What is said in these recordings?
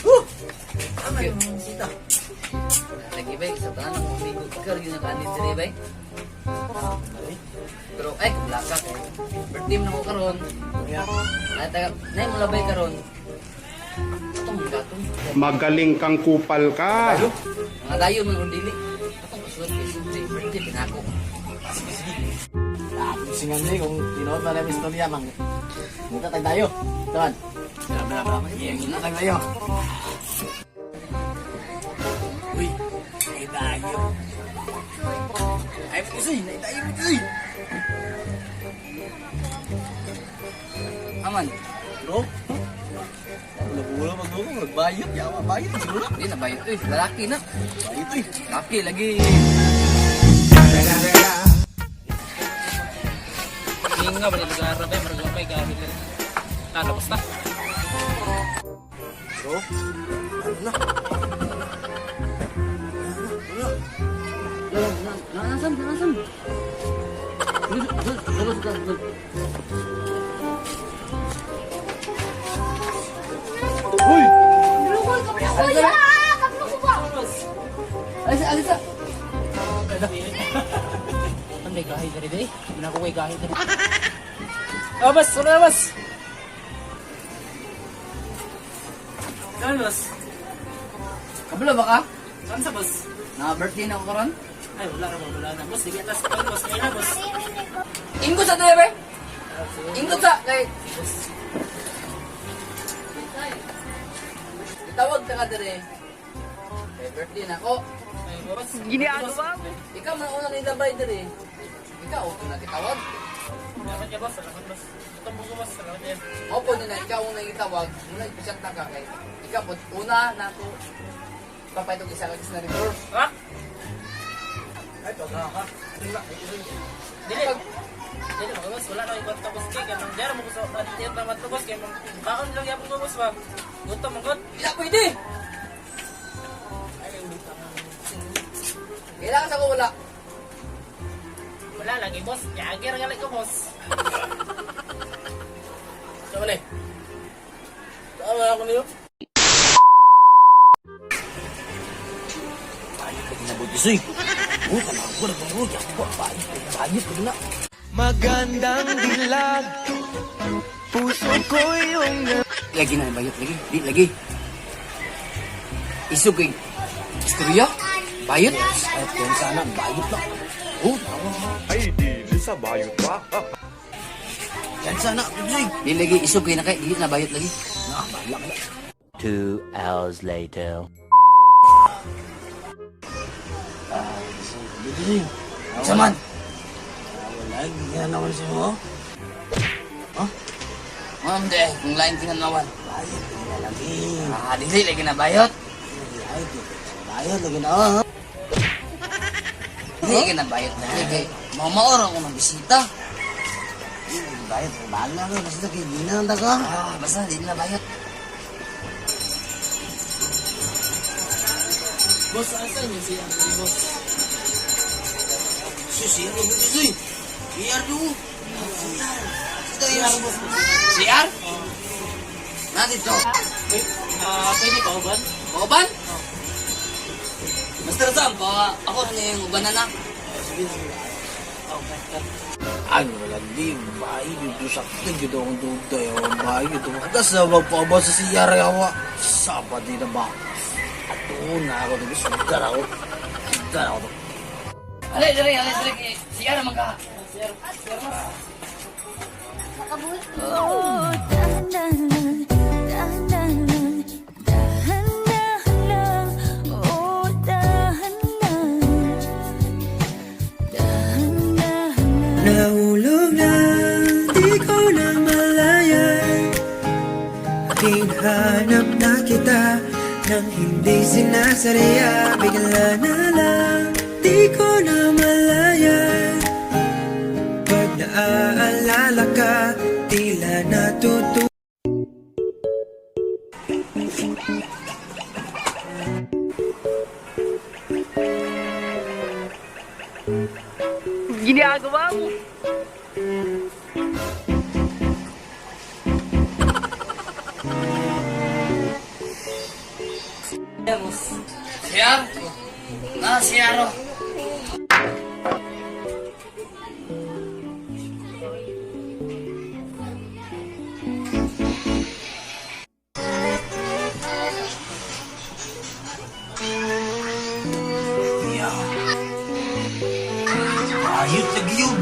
Woo! Okay. Sita. Lagi bay, sa tanan ang umigo ka yun ang kanin diri bay. Pero ay kablaka kay. Birthday man ako karon. Kuya. Ay taga, nay mo labay karon. Atong gatong. Magaling kang kupal ka. Mga dayo man kung dili. Atong kasulod kay siyempre birthday pinako. Sige, sige. Singan niya kung tinuod na namin istorya, mang. Mutatag tayo. Tuan. Bla bla bla. Yeah, mutatag tayo. Uy, ay tayo. Ay, pusoy, ay tayo, pusoy. Aman, Bro, wala wala magluto, magbayot, yawa, bayot, siguro. di na bayot oy, lalaki na. Bayot, uy. Laki lagi. Hinga ba nila lugar ba? Marag may gahi nila. Ah, tapos na. Bro, ano na? Nasam, nasam. Sulod, sulod, sulod. Uy! Kuya! Kablo ko ba? Alisa, alisa. Ang may gahi diri diri. Wala ko kay gahi diri. Ah, boss, wala na, boss. Saan, boss? Kabalo ba ka? Saan sa boss? Na birthday na ako karon. Ay, wala na, wala na. Boss, sige, atas pa, boss. Kaya na, boss. Ingkot sa tayo, be. Ingkot sa kay. Itawag ta ka dire. Kay birthday na ako. Ay, boss. Ginagawa mo. Ikaw man una ni labay dire. Ikaw ako na gitawag. Salamat niya, boss. Salamat, boss. Itong buko, boss. Salamat niya. Opo nila ikaw una gitawag, muna ipisat na ka kay. Ikaw po una na ako. Papaytog isa ka na reverse. Ha? Ay, pagka ka. Dili. Dili, mga boss. Wala na yung kwarta, boss. Kaya, kanang diyara mo ko sa atiyat na matlo, boss. Kaya, mang baon lang yapon ko, boss, ba? Gutom, manggot. Ila pwede. Kailangan sa ko wala. Wala lagi, boss. Yagir nga lang ko, boss. Saan eh? Saan wala ako niyo? Bayot lagi na buti, soy. Oh, kanang ko na ko. Yawa, bayot. Bayot lagi na. Magandang dilag. Puso ko yung Lagi na bayot lagi, di lagi. Isog kay istorya. Bayot. Ay, kung sana, bayot lang. Oh, tawa. Ay, di sa bayot pa. Yan sana, soy. Di lagi isog kay na kay dili na bayot lagi. Na, bahala ka na. 2 hours later. Dito, soy. Saman. Wala, ganyan naman siya mo. Ma'am de, kung lain kinanawan. Bayot lagi na lagi. Ah, dili lagi na bayot. Bayot, bayot lagi na. Oh. Dili lagi na bayot lagi kay mamaor ako ng bisita. Bayot, bahala ka. Basta kay Gina ang taga. Ah, basta dili na bayot. Boss, asan yun si Anthony, boss? Soy, siya ko buti, soy. CR do. CR, boss. CR? Na dito. Wait, ah, pwede pa, uban? Pauban? Master Sam, pa ako na yung ubanan na. Sige, sige. Oh, basta. Ay, wala di. Bayo, dito sakit. Dito akong duday. Bayo, dito. Tapos na magpaba sa CR, yawa. Sapa di na ba? Ato na ako. Dito, sugar ako. Sugar ako. Alay, dali, alay, dali. Kay CR man ka. CR, CR, boss. Oh, dahan-dahan lang, dahan-dahan lang, dahan-dahan lang, oh, dahan lang, dahan-dahan lang. Nahulog na, di ko na malayan. Hinahanap na kita nang hindi sinasadya. Bigla na lang, di ko na malayan. Pag naaalala ka, tila natutu. Ginagawa mo. Boss. CR? Na, CR oh. Yeah. Bayot lagi yun.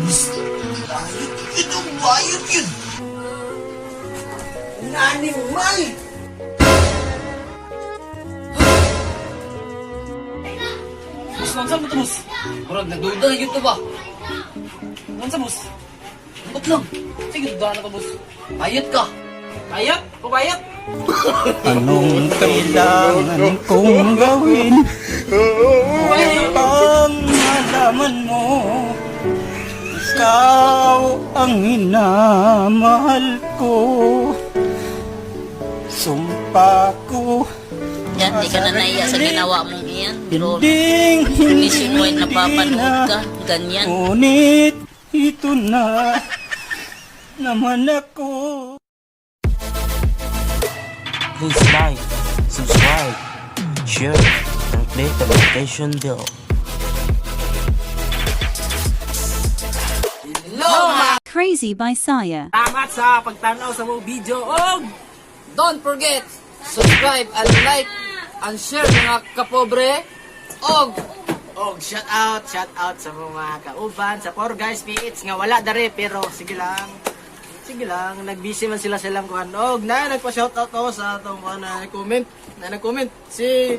Bayot yun. Oh, bayot yun. Nani mal. Boss, unsa mo to, boss? Murag nagduda na yun to ba? Unsa, boss? Ba't lang? Sige, duda na to, boss. Bayot ka. Bayot? Pubayot? Anong kailangan kong gawin upang malaman mo ikaw ang minamahal ko? Sumpa ko Yan, di ka na naiya sa ginawa mong iyan. Pero hinding hindi nationwide napapanood ka. Ganyan. Ngunit ito na naman ako. Please like, subscribe, share, and click the notification bell. Hello, mga Crazy by Saya. Salamat sa pagtanaw sa mong video. Og! Don't forget, subscribe and like and share, mga kapobre. Og Og shout out sa mga kauban, sa Four Guys PH nga wala dare pero sige lang. Sige lang, nagbusy man sila silang kuan. Og na nagpa-shout out ako sa atong kuan na comment, na nag-comment si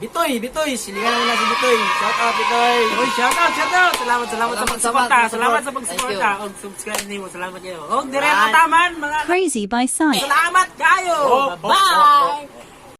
Bitoy, Bitoy, silingan na si Bitoy. Shout out, Bitoy. Oy, shout out, shout out. Salamat, salamat sa Salamat, pagsuporta. salamat. Salamat sa Thank pagsuporta. you. Og subscribe nimo. Salamat kayo. Og dire na taman mga Crazy by Saya. Salamat kayo. Bye.